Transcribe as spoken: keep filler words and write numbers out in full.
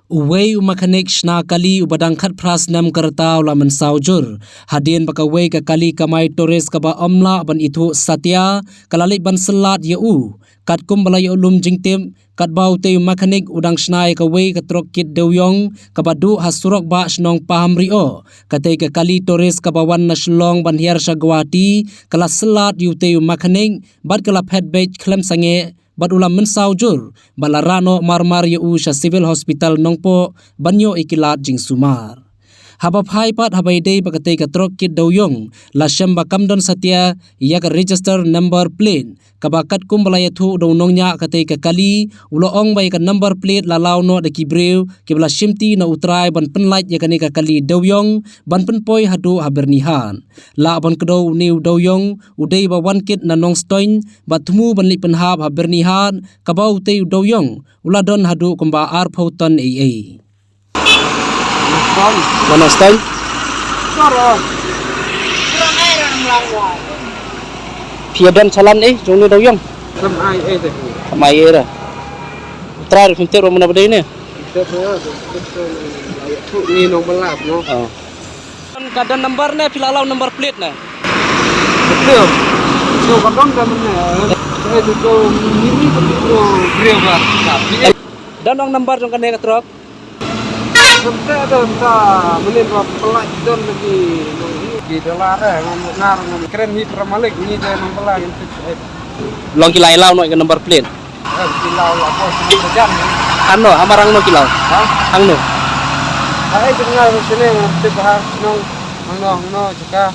Uwei u mechanic shna kali uba dang khatphra snem ka rta u la mynsaw jur hadien ba kawei ka kali kamai tourist kaba ym lah ban ithuh satia ka la leit ban syllat ïa u. Katkum ba la ïoh lum jingtip, katba utei u mechanic u dang shna ïa kawei ka trok kit dewïong kaba duh ha surok bah shnong Pahamrioh, katei ka kali tourist kaba wan na Shillong ban hiar sha Guwahati ka la syllat ïa utei u mechanic bad ka la phet beit khlem sangeh bad u la mynsaw jur bad la rah noh marmar ïa u sha Civil Hospital Nongpoh ban ïoh ïa ki lad jingsumar. Haba phai pat haba ïadei bad katei ka trok kit dewïong, la shem ba kam don satia ïa ka register number plate, kaba katkum ba la ïathuh da u nongñiah katei ka kali, u la ong ba ïa ka number plate la law noh da ki briew kiba la shimti na U Trai ban pynlait ïa kane ka kali dewïong ban pynpoi haduh ha Byrnihat. Lah ban kdew une u dewïong u dei ba wan kit na Nongstoiñ bad thmu ban leit pynhap ha Byrnihat, kaba utei u dewïong u la don haduh kumba arphew ton ei ei. Nongstoiñ. Nongstoiñ. Phi ïa don chalan ei jong une u dewïong? Kam ai ei te. Kam ai ei re. U Trai ruh phim tip ruh mano ba dei ne. Te te te. Ni nong balat no. Oh. Ka don number ne, phi la law number plate ne? Betul. So ka don ka mene. Saya tu tu ni ni tu tu. Grill ba. Don ong number jong kane ka trok? Sampai ada entah menit berapa pelat don lagi. Di dolar eh, ngam nar ngam keren ni para malik ni dia nang pelat. Long ki la ïa law noh ïa ka number plate. Eh, ki law la bos ni pejan. Hangno, ha marang no ki law? Ha? Hangno? Hai dengar sini ngerti bahar nong hangno hangno jaka.